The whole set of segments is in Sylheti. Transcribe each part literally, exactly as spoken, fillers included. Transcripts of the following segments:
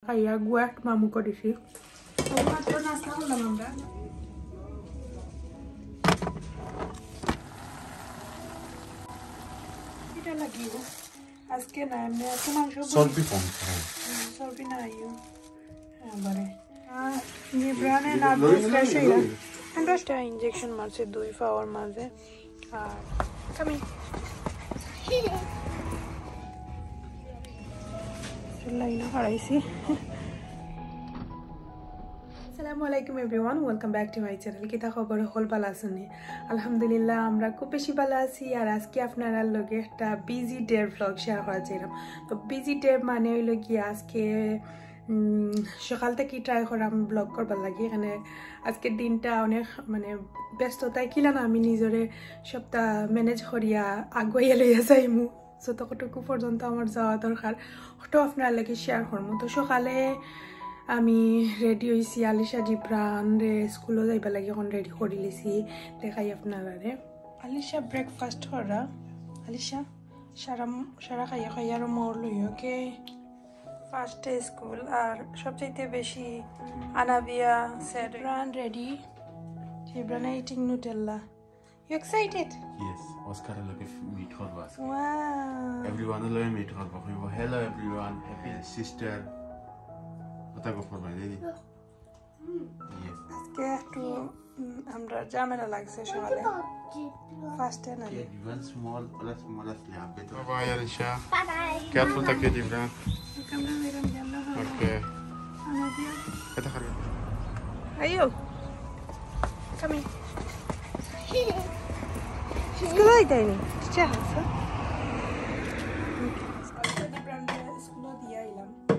খাইয়া গুয়া একটু মামু করেছি। তো মাত্র নাস্তা করলাম আমরা। এটা লাগিও। আজকে না, এমনি এত মাংস বলি- চর্বি কম খায়। হুম, চর্বি না আইও। হ্যাঁ, বারে। আহ, জিব্রানে না ফ্রেশ হইয়া। দশটা ইঞ্জেকশন মারছে দুই পাওর মাঝে। আর আমি লাইনে হারাইছি। আসসালামু আলাইকুম everyone, welcome back to my channel। কিতা খবর, হকল ভালা আছইন নি? আলহামদুলিল্লাহ, আমরা খুব বেশি ভালা আছি। আর আজকে আপনারার লগে একটা বিজি ডের ব্লগ শেয়ার করা চাইলাম। তো বিজি ডে মানে হইল কি, আজকে উম, সকাল থাকি ট্রাই করাম ব্লগ করবার লাগি। এখানে আজকের দিনটা অনেক মানে ব্যস্ততায় কিলা না আমি নিজরে সবটা ম্যানেজ করিয়া আগুয়াইয়া লইয়া যাইমু। যতটুকু পর্যন্ত আমার যাওয়া দরকার, ওটাও আপনারার লগে শেয়ার করমু। তো সকালে আমি রেডি হইছি, আলিশা জিব্রানরে স্কুলো যাইবার লাগি এখন রেডি করি লিছি, দেখাই আপনারারে। আলিশা ব্রেকফাস্ট করা, আলিশা সারা, সারা খাইয়া খাইয়া আরো মোর লই, ওকে। ফার্স্ট ডে স্কুল, আর সবচাইতে বেশি আনাবিয়া স্যার। জিব্রান রেডি, জিব্রান ইটিং নুটেল্লা। You excited? Yes, অস্কারর লগে মিট করবো আজকে। Wow. Everyone লগে মিট করবো, কইবো, "Hello everyone, happy sister।" কথা গো করবা, দিদি। Yes. আজকে একটু, উম, আমরা ঝামেলা লাগছে সকালে। ফার্স্টে না। Everyone small, ওরা small আসলে হবে তো। Bye bye, Alisha. Bye bye. Careful থাকে, জিব্রান। ওকে। এটা খাবে। আইও। Come here. স্কুলো যাইতায় নি? টিচার আছে। স্কুলো দিয়া আইলাম।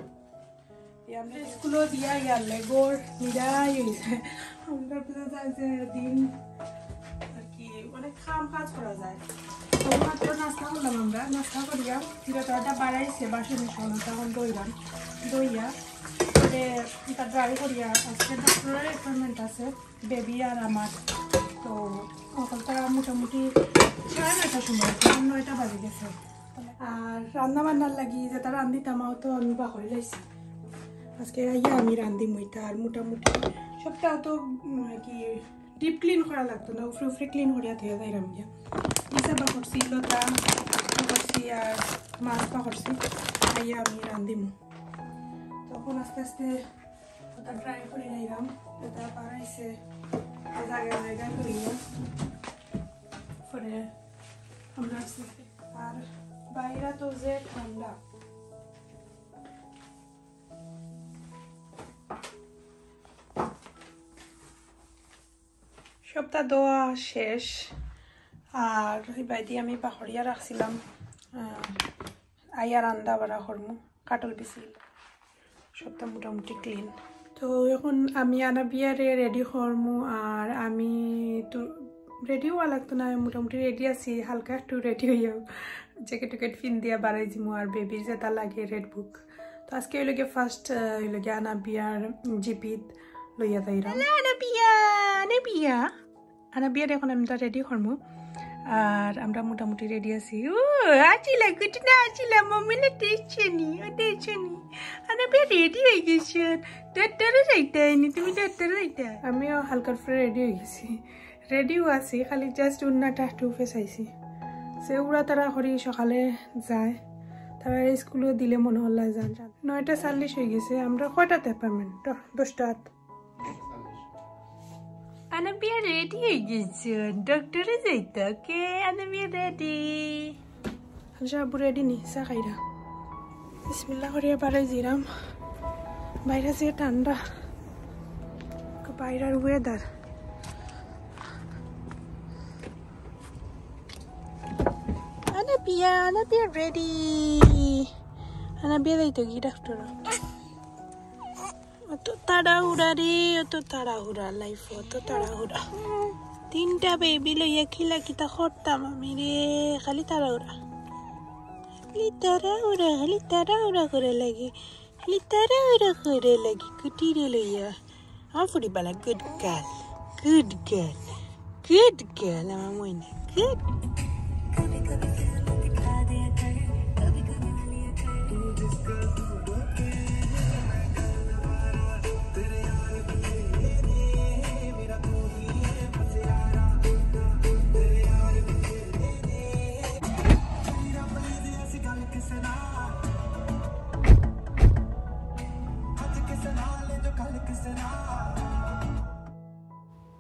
এই আমরা স্কুলো দিয়া ইয়ারলে গোর নিরাই হইছে। আমরা বুঝা যায় যে দিন আর কি অনেক কাম কাজ করা যায়। তো মাত্র নাস্তা করলাম আমরা, নাস্তা করিয়া যতটা বাড়াইছে বাসন উসন তখন ধইলাম, ধইয়া পরে এটা ড্রাই করিয়া আজকে ডক্টরের অ্যাপয়েন্টমেন্ট আছে বেবি আর আমার। তো সকাল তারা মোটামুটি সাড়ে নয়টার সময়, তখন নয়টা বাজে গেছে। আর রান্না বান্নার লাগি যেটা রান্ধিতাম, অউ তো আমি বাকরি লাইছি। আজকে আইয়া আমি রান্ধিমু ইটা। আর মোটামুটি সবটা তো, উম, কি ডিপ ক্লিন করা লাগতো না, উপরে উপরে ক্লিন করিয়া থইয়া যাইরাম গিয়া। ইসা বাকরছি, লতা বাকরছি আর মাছ বাকরছি, আইয়া আমি রান্ধিমু। তখন আস্তে আস্তে ওটা ড্রাই করি লাইলাম, ওটা বাড়াইছে, জায়গা জায়গা করিয়া। পরে আমরা আস্তে আস্তে, আর বাইরে তো যে ঠান্ডা। সবটা ধোয়া শেষ। আর এই বাইদি আমি বাকরিয়া রাখছিলাম, আহ, আইয়া রান্দা বাড়া করমু, কাটল বিছিল, সবটা মোটামুটি ক্লিন। তো এখন আমি আনাবিয়ারে রেডি করমু, আর আমি তো রেডি হওয়া লাগতো না, আমি মোটামুটি রেডি আছি, হালকা একটু রেডি হইয়াও জ্যাকেট ট্যাকেট পিন দিয়া বাড়াই দিমু, আর বেবির যেটা লাগে রেড বুক। তো আজকে হইল গিয়া ফার্স্ট, আহ, হইল গিয়া আনাবিয়ার জিপিত লইয়া যাইরাম। হ্যালো আনাবিয়া, আনাবিয়া। আনাবিয়ার এখন আমরা রেডি করমু। আর আমরা মোটামুটি রেডি আছি। ও, আছিলা, গুটি না আছিলা, মম্মি না টেনশনি, ও টেনশনি। আনাবিয়া রেডি হয়ে গেছে। ডাক্তারও যাইতে হয়নি, তুমি ডাক্তারও যাইতে হয়। আমিও হালকার ফ্রে রেডি হয়ে গেছি। রেডিও আছি, খালি জাস্ট উন্নাটা একটু ফেসাইছি। সে উড়া তারা করি সকালে যায়, তারা স্কুলেও দিলে মনে হল্লা যান। নয়টা চল্লিশ হয়ে গেছে। আমরা কয়টাতে অ্যাপয়েন্টমেন্ট? দশটাত। আনাবিয়া রেডি হয়ে গেছে, ডাক্তারে যাইতে। ওকে, আনাবিয়া রেডি। আচ্ছা, আবু রেডি নি, চা খাইরা। বিসমিল্লাহ করিয়া বাড়াই দিলাম। বাইরে যে ঠান্ডা, বাইরের ওয়েদার। আনাবিয়া, আনাবিয়া রেডি। আনাবিয়া যাইতো কি ডাক্তার? অত তাড়াহুড়া রে, অত তাড়াহুড়া, লাইফ অত তাড়াহুড়া। তিনটা বেবি লইয়া কিলা কিতা করতাম আমি রে, খালি তাড়াহুড়া, খালি তাড়াহুড়া, খালি তাড়াহুড়া করে লাগে, খালি তাড়াহুড়া করে লাগে, কুটিরে লইয়া। আমার ফুড়ি বালা, good girl, good girl, good girl, আমার ময়না, গুড।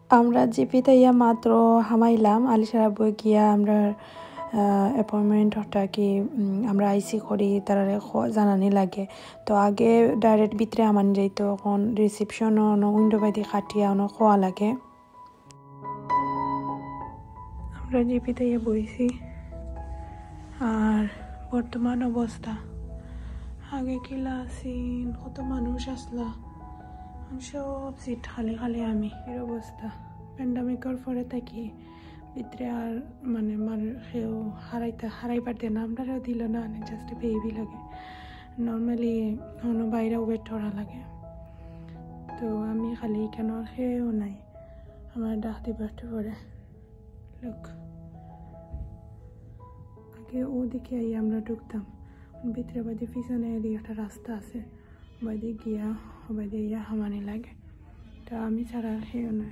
আমরা জিপিত আইয়া মাত্র হামাইলাম, আলিশার আব্বু গিয়া আমরার অ্যাপয়েন্টমেন্ট ওটা কি উম, আমরা আইসি করি তারারে খ- জানানি লাগে। তো আগে ডাইরেক্ট ভিতরে হামানি যাইতো, এখন রিসেপশন অনো উইন্ডো বাদি কাটিয়া অনো খোয়া লাগে। আমরা জিপিত আইয়া বইছি। আর বর্তমান অবস্থা, আগে কিলা আছিল, কত মানুষ আসলা, এখন সব সিট খালি খালি। আমি এর অবস্থা প্যান্ডামিকর পরে থাকি ভিতরে আর মানে মার কেউ হারাইতে হারাইবার দেয় না, আমরারেও দিল না, মানে জাস্ট বেবি লাগে। নর্মালি কোনো বাইরে ওয়েট করা লাগে। তো আমি খালি কেন আর কেউ নাই, আমার ডাক দিবার পরে। লুক, আগে ওদিকে আই আমরা ঢুকতাম ভিতরে, বাদে পিছনে এদিকে একটা রাস্তা আছে, বাদে গিয়া বাদে ইয়া হামানি লাগে। তো আমি ছাড়া আর কেউ নাই।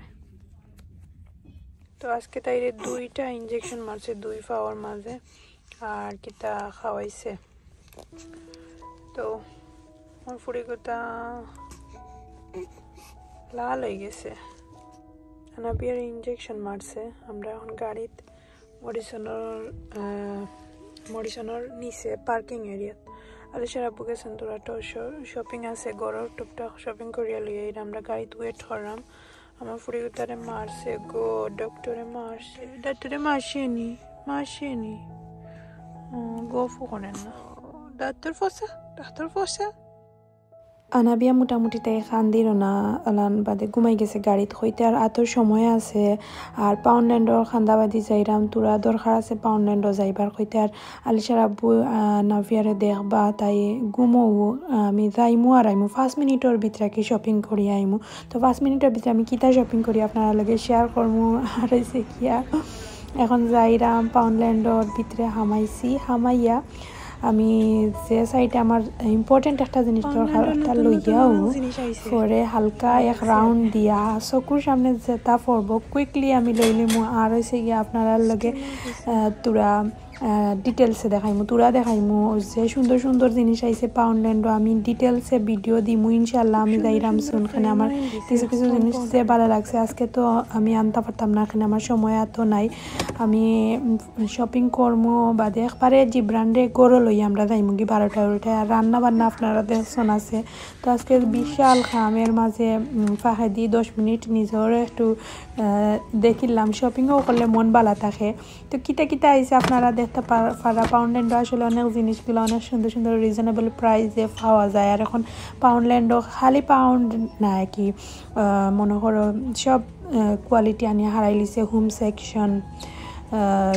তো আজকে তাইরে দুইটা ইঞ্জেকশন মারছে দুই পাওর মাঝে, আর কিতা খাওয়াইছে। তো আমার ফুড়িগুতা লাল হয়ে গেছে। আনাবিয়ার ইঞ্জেকশন মারছে। আমরা এখন গাড়িত মরিসনর আহ, মরিসনর নিচে পার্কিং এরিয়াত। আলিশার আব্বু গেছেন তোরা তো শপিং আছে, ঘরর টুকটাক শপিং করিয়া লইয়া এরা আমরা গাড়িত ওয়েট করলাম। আমার ফুড়িগুতারে মারছে গো, ডক্টরে মারছে, ডাক্তরে মারছে নি, মারছে নি। ও, গফ করেন না। ডাক্তর ফসা, ডাক্তর ফসা। আনাবিয়া মোটামুটি তাই খান দিল না, আলান বাদে ঘুমাই গেছে গাড়িত। কইতে আর আতর সময় আছে, আর পাউন্ডল্যান্ডর খান্দাবাদি যাইরাম, তোরা দরকার আছে পাউন্ডল্যান্ডও যাইবার। কইতে আর আলিশার আব্বু আহ, নাভিয়ারে দেখবা, তাই ঘুমো, আমি যাইমু আর আইমু, পাঁচ মিনিটর ভিতরে কি শপিং করি আইমু। তো পাঁচ মিনিটর ভিতরে আমি কিতা শপিং করি আপনারা লগে শেয়ার করমু। আর হইছে কি আর এখন যাইরাম পাউন্ডল্যান্ডর ভিতরে হামাইছি, হামাইয়া আমি যে সাইডে আমার ইম্পর্টেন্ট একটা জিনিস দরকার, ওটা লইয়াও পরে হালকা এক রাউন্ড দিয়া চকুর সামনে যেটা পড়বো কুইকলি আমি লইলিমু। আর হইছে গিয়া আপনারার লগে আহ, তোরা ডিটেলসে দেখাইমু, তোরা দেখাইমু যে সুন্দর সুন্দর জিনিস আইছে পাউন্ডল্যান্ডও। আমি ডিটেলসে ভিডিও দিমু ইনশাল্লাহ। আমি যাইরাম সুন খানে। আমার কিছু কিছু জিনিস যে ভালো লাগছে, আজকে তো আমি আনতে পারতাম না, এখানে আমার সময় এত নাই। আমি শপিং করমু বাদে একবারে জিব্রানরে ঘরো লই আমরা যাইমু কি বারোটা বারোটায়। আর রান্না বান্না আপনারা দেখছন আছে। তো আজকে বিশাল কামের মাঝে উম, ফাঁকেদি দশ মিনিট নিজর একটু আহ, দেখিলাম, শপিংও করলে মন ভালা থাকে। তো কিতা কিতা আইছে আপনারা দেখতে পার- পারা। পাউন্ডল্যান্ডও আসলে অনেক জিনিসগুলো অনেক সুন্দর সুন্দর রিজনেবল প্রাইসে পাওয়া যায়। আর এখন পাউন্ডল্যান্ডও খালি পাউন্ড না কি, আহ, মনে করো সব কোয়ালিটি আনি হারাইলিছে, হোম সেকশন,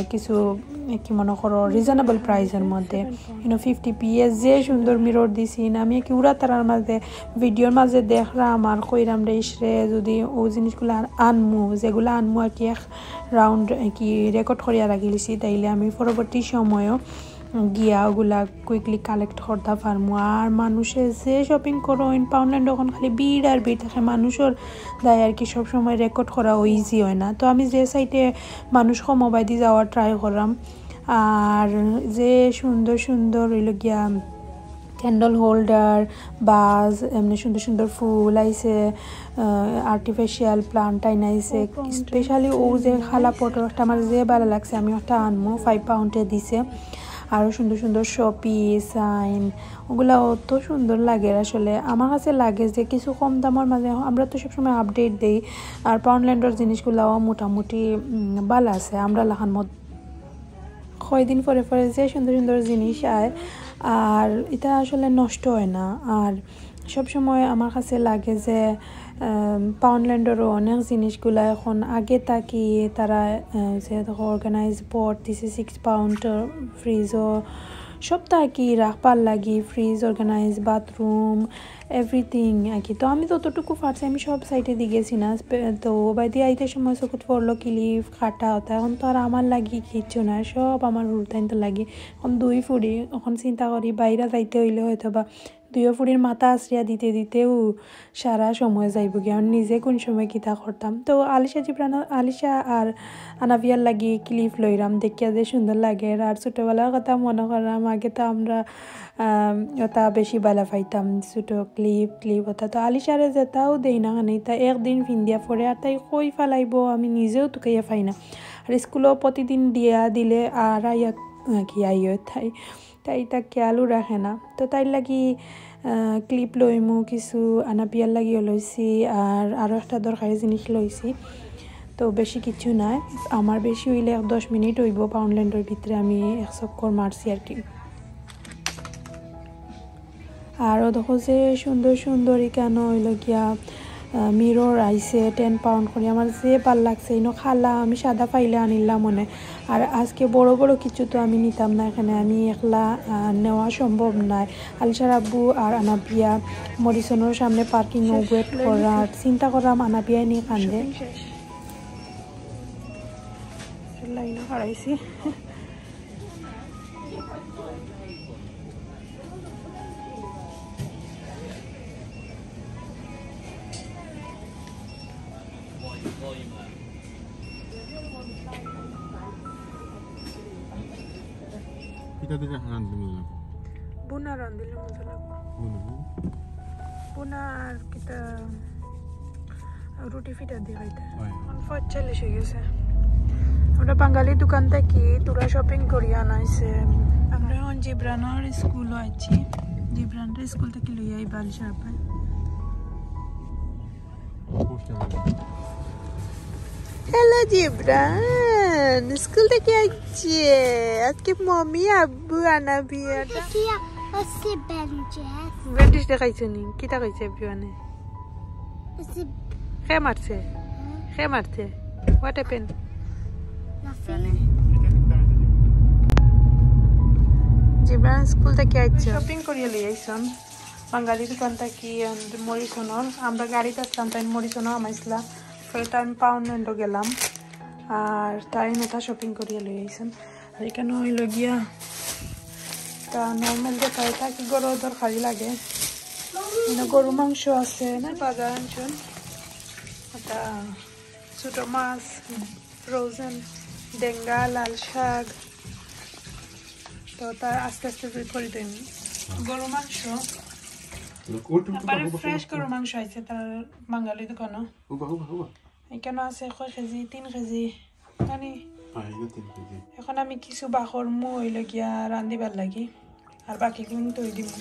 কিছু কি মনে করো রিজনেবল প্রাইসের মধ্যে। ইউনো ফিফটি পিএস যে সুন্দর মিরর দিছি না, আমি কি উড়া তারার মাঝে ভিডিওর মাঝে দেখলাম আর কইরাম রে ইসরে যদি ও জিনিসগুলো আন- আনমু, যেগুলো আনমু আর কি এক রাউন্ড কি রেকর্ড করিয়া রাখিলিছি, তাইলে আমি পরবর্তী সময়ও গিয়া ওগুলা কুইকলি কালেক্ট করতে পারমু। আর মানুষে যে শপিং করইন পাউন্ডল্যান্ড, ওখান খালি ভিড় আর ভিড় থাকে। মানুষের দায় আর কি সবসময় রেকর্ড করা ইজি হয় না। তো আমি যে সাইডে মানুষ কম অবাদি যাওয়ার ট্রাই করলাম। আর যে সুন্দর সুন্দর হইল গিয়া ক্যান্ডেল হোল্ডার, বাজ, এমনি সুন্দর সুন্দর ফুল আইছে, আর্টিফিশিয়াল প্লান্ট আইন আইছে। স্পেশালি ও যে খালা পটর একটা আমার যে ভালো লাগছে, আমি ওটা আনমু, ফাইভ পাউন্ডে দিছে। আরও সুন্দর সুন্দর শোপিস আইন, ওগুলা অত সুন্দর লাগে আসলে। আমার কাছে লাগে যে কিছু কম দামের মাঝে, আমরা তো সবসময় আপডেট দেই, আর পাউন্ডল্যান্ডর জিনিসগুলাও মোটামুটি উম, ভালো আছে। আমরা লাখান মত কয়দিন পরে পরে যে সুন্দর সুন্দর জিনিস আয়, আর এটা আসলে নষ্ট হয় না। আর সব সময় আমার কাছে লাগে যে আম, পাউন্ডল্যান্ডরও অনেক জিনিসগুলা এখন আগে থাকি তারা আহ, যে অর্গানাইজ বোর্ড দিছে সিক্স পাউন্ড ফ্রিজও সব থাকি রাখবার লাগি, ফ্রিজ, অর্গানাইজ বাথরুম, এভরিথিং আর কি। তো আমি যতটুকু পারছি আমি সব সাইডে দিয়ে গেছি না। স্পে- তো ওবায়দি আইতে সময় চকুত পড়লো ক্লিপ কাটা হতা। এখন তো আর আমার লাগি কিচ্ছু না, সব আমার হুরুতাইন তো লাগি। এখন দুই ফুড়ি, এখন চিন্তা করি বাইরে যাইতে হইলে হয়তো বা দুইও ফুড়ির মাথা আছড়িয়া দিতে দিতেউ সারা সময় যাইবো গিয়া। আমি নিজে কোন সময় কিতা করতাম। তো আলিশা জিবরান, আলিশা আর আনাবিয়ার লাগি ক্লিপ লইরাম, দেখিয়া যে সুন্দর লাগে। আর ছোটবেলার কথা মনো করলাম, আগে তো আমরা, আম, ওটা বেশি বালা পাইতাম, ছোট ক্লিপ, ক্লিপ ওটা। তো আলিশারে যেটাও দেই না কেনে, তা একদিন ফিন্দিয়া পড়ে, আর তাই কই ফালাইবো, আমি নিজেও তুকাইয়া পাই না। আর স্কুলও প্রতিদিন দিয়া দিলে আর আইয়া, আহ, কি আইও তাই, তাই তা খেয়ালও রাখে না। তো তাইর লাগি, আহ, ক্লিপ লইমু, কিছু আনাবিয়ার লাগিও লইছি, আর আরও একটা দরকারি জিনিস লইছি। তো বেশি কিছু নাই, আমার বেশি অইলে এক দশ মিনিট অইবো পাউন্ডল্যান্ডর ভিতরে আমি এক চক্কর মারছি আর কি। আর ও দেখো যে সুন্দর সুন্দর ইকানো অইল গিয়া, আহ, মিরর আইছে টেন পাউন্ড করি। আমার যে ভাল লাগছে, ইনো খালা, আমি সাদা পাইলে আনিলাম মনে। আর আজকে বড় বড় কিছু তো আমি নিতাম না, এখানে আমি একলা, আহ, নেওয়া সম্ভব নয়। আলিশার আব্বু আর আনাবিয়া মরিসনের সামনে পার্কিং ওয়েট করার চিন্তা করলাম, আনাবিয়া নি কান্দে। লাইনে হারাইছি। কিতা দিলে রান্ধলে মজা লাগবো? বুনা রান্ধলে মজা লাগবো। বুনা, বুনা। বুনা আর কিতা রুটি ফিটা দিয়ে খাইতে। হয়। এখন ফজ চল্লিশ হয়ে গেছে। আমরা বাঙালি দোকান থাকি তোরা শপিং করি আনাইছে। আমরা এখন জিব্রানর স্কুলও আছি। জিব্রানর স্কুল থাকি লইয়া এই বালিশ আর পাই। হ্যালো জিব্রান, স্কুল থাকি আইছে। আজকে মমি আব্বু আনাবি। এটা কি আছে ব্যান্ডেজ? ব্যান্ডেজ দেখাইছো নি? কিতা কইছে এভরিওয়ানে? আছে। কে মারছে? কে মারছে? What happened? Nothing. জিব্রান স্কুল থাকি আইছে। শপিং করিয়া লই আইছন। বাঙালি দোকান থাকি and মরিসনর। আমরা গাড়িত আসলাম, তাই মরিসনও হামাইছিলা। পরে তাই পাউন্ড এন্ডও গেলাম। আর তাই নেতা শপিং করিয়া লই আইছন। আর এখানে হইল গিয়া তা নর্মাল যেটা, এটা কি গরু দরকারি লাগে। মানে গরু মাংস আছে না, বাজার আনছন। এটা ছোট মাছ, ফ্রোজেন, ডেঙ্গা, লাল শাক। তো তা আস্তে আস্তে করে করে দেন। গরু মাংস। Look, উঠ, উঠ, উঠ, একবারে উঠ, উঠ, ফ্রেশ উঠ। গরু মাংস আছে তার বাঙালি দোকানও। উবা, উবা, উবা। এখানে আছে কয় কেজি? তিন কেজি। জানি। হ্যাঁ, এটা তিন কেজি। এখন আমি কিছু বাখর মু হইল গিয়া রান্ধিবার লাগি। আর বাকি গুণ তো দিমু।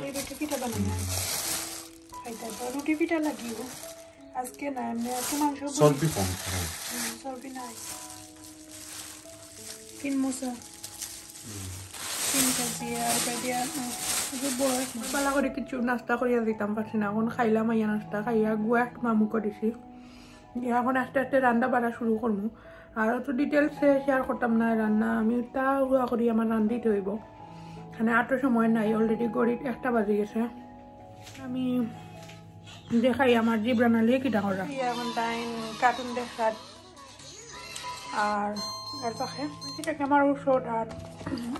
এই রুটি পিঠা বানাই না। খাইতে তো রুটি পিঠা লাগিও। আজকে না, এমনি এত মাংস বলি। চর্বি কম খায়। হুম, চর্বি নাই। তিন মশা। তিন কেজি আর কেজি আর, উম, এই যে বড় এক মশলা করে কিছু নাস্তা করিয়া দিতাম পারছি না। এখন খাইলাম আইয়া নাস্তা, খাইয়া গুয়া এক মামু করেছি। এখন আস্তে আস্তে রান্না বাড়া শুরু করবো। আর অত ডিটেলসে শেয়ার করতাম না রান্না, আমি তাড়াহুড়া করি আমার রান্ধিতে হইব। মানে আটটা সময় নাই, অলরেডি ঘড়িত একটা বাজে গেছে। আমি দেখাই আমার জিব্রান আলী কিটা করা। এই এখন তাই কার্টুন দেখার। আর এর পাশে এটা কি আমার ঔষধ আর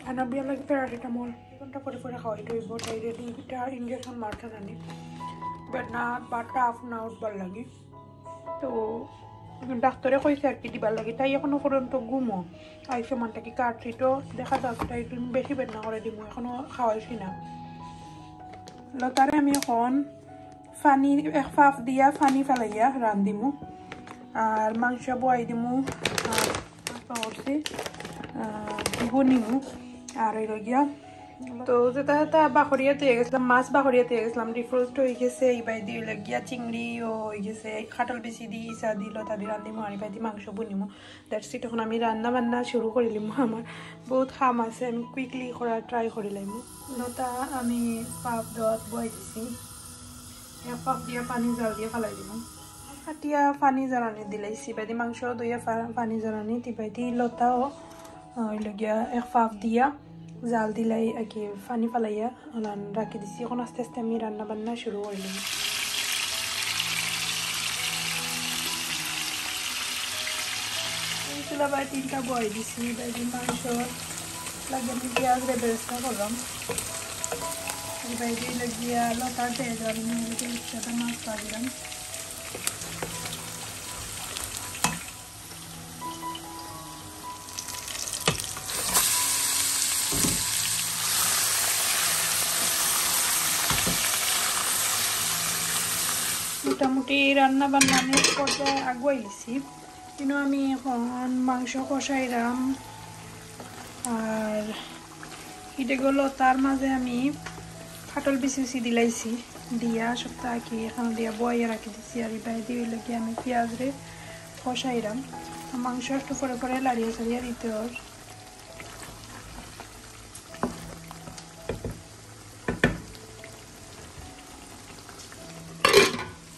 আনাবিয়া লাগে প্যারাসিটামল। ঘন্টা পরে পরে খাওয়াইতে হইব, তাই রেডি একটা ইঞ্জেকশন মারতে জানি। বেদনা বা টাফ না উঠবার লাগি। তো ডাক্তারে কইছে আর কি দিবার লাগি, তাই এখনো পর্যন্ত ঘুমো। আইসে মানটা কি কাটছি তো দেখা যাক, তাই তুমি বেশি বেদনা করে দিমু, এখনো খাওয়াইছি না। লতারে আমি এখন পানি, এক ফাফ দিয়া পানি ফালাইয়া রান্ধিমু। আর মাংস বয়াই দিমু, আর করছি, আহ, বনিমু। আর ওই গিয়া তো যেটা যেটা বাখরিয়া দিয়ে গেছিলাম, মাছ বাখরিয়া দিয়ে গেছিলাম, ডিফ্রোস্ট হয়ে গেছে। এই বাইদি হইল গিয়া চিংড়িও হয়ে গেছে, কাটল বেশি দি ইসা দিল, তাদের রান্ধিমু। আর এই বাইদি মাংস বনিমু। That's it, এখন আমি রান্না বান্না শুরু করে দিমু। আমার বহুত কাম আছে, আমি কুইকলি করার ট্রাই করে লাইমু। লতা আমি ফাফ দেওয়াত বয়াই দিছি, এক ফাফ দিয়া পানি জাল দিয়া ফালাই দিমু। কাটিয়া পানি জালানি দিলাইছি, বাদে মাংস ধুইয়া ফা-, পানি জালানি দিবাইদি লতাও, আহ, হইল গিয়া এক ফাফ দিয়া জাল দিলাই আর কি, পানি ফালাইয়া ওলান রাখি দিছি। এখন আস্তে আস্তে আমি রান্না বান্না শুরু করিলাম। এই চুলা বাই তিনটা বয় দিছি, বাদে মাংস লাগে আমি পিঁয়াজ রে বেরেস্তা করলাম। এবার দিয়ে লাগিয়া লতার তেল আমি সাদা মাছ ভাজিলাম। মোটামুটি রান্না বান্না আমি এক পর্যায়ে আগুয়াই লিছি। কিন্তু আমি এখন মাংস কষাইলাম। আর ইটা গেল, তার মাঝে আমি কাটল বিচি বিচি দিলাইছি, দিয়া সবটা কি এখন দিয়া বইয়া রাখি দিছি। আর এবার দিয়ে লাগে আমি পিঁয়াজ রে কষাইলাম। তো মাংস একটু পরে পরে লাড়িয়া চাড়িয়া দিতে হয়।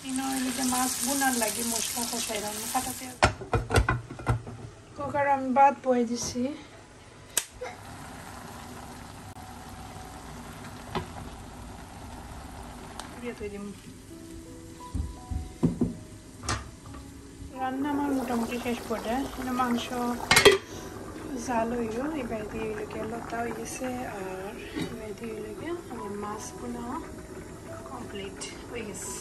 ইনো এদিকে মাছ বুনার লাগি মশলা কষাইলাম। কাটাতে কুকার আমি ভাত বয়ে দিছি। দিয়ে থই দিম। রান্না আমার মোটামুটি শেষ পর্যায়ে। মানে মাংস জাল হইল, এবার দিয়ে হইল গিয়া লতা হয়ে গেছে, আর এবার দিয়ে হইল গিয়া আমার মাছ বোনা কমপ্লিট হয়ে গেছে।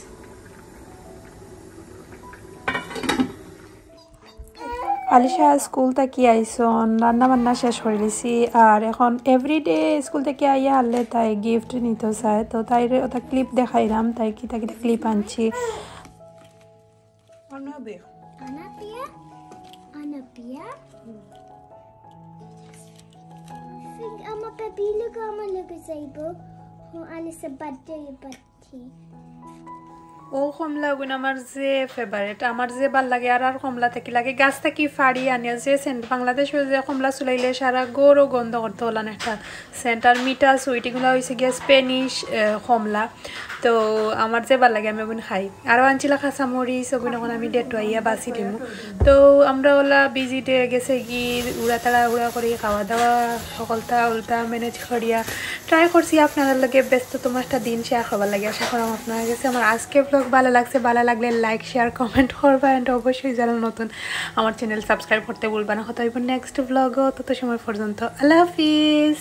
আলিশা স্কুল থাকি আইসন, রান্না বান্না শেষ করে লিছি। আর এখন এভরিডে স্কুল থাকি আইয়া হারলে তাই গিফট নিতে চায়, তো তাইরে ওটা ক্লিপ দেখাইলাম, তাই কিতা কিতা ক্লিপ আনছি। Anapia? Anapia? Think আমার বেবি লোক আমার লগে যাইব। ও আলিশা বার্থডে পার্টি। ও কমলা ওগুন আমার যে ফেভারিট, আমার যে ভালা লাগে। আর আর কমলা থাকি লাগে, গাছ থাকি ফাড়ি আনিয়া যে সেন্ট, বাংলাদেশে যে কমলা চুলাইলে সারা ঘরও গন্ধ করতে ওলান একটা সেন্ট। আর মিঠা সুইট, এগুলা হইছে গিয়া স্প্যানিশ কমলা। তো আমার যে ভালা লাগে আমি ওগুন খাই। আরও আনছিলা কাঁচামরিচ, ওগুন এখন আমি ডেটুয়াইয়া বাছি দিমু। তো আমরা ওলা বিজি ডে গেছে গি, উড়া তাড়া উড়া করি খাওয়া দাওয়া সকলতা উল্টা ম্যানেজ করিয়া ট্রাই করছি আপনারার লগে ব্যস্ততম একটা দিন শেয়ার করবার লাগি। আশা করাম আপনারার গেছে আমার আজকে ব্লগ ভালা লাগছে। ভালা লাগলে লাইক, শেয়ার, কমেন্ট করবা, অ্যান্ড অবশ্যই যারা নতুন আমার চ্যানেল সাবস্ক্রাইব করতে ভুলবা না। কথা হইব নেক্সট ব্লগও, তত সময় পর্যন্ত আল্লাহ হাফিজ।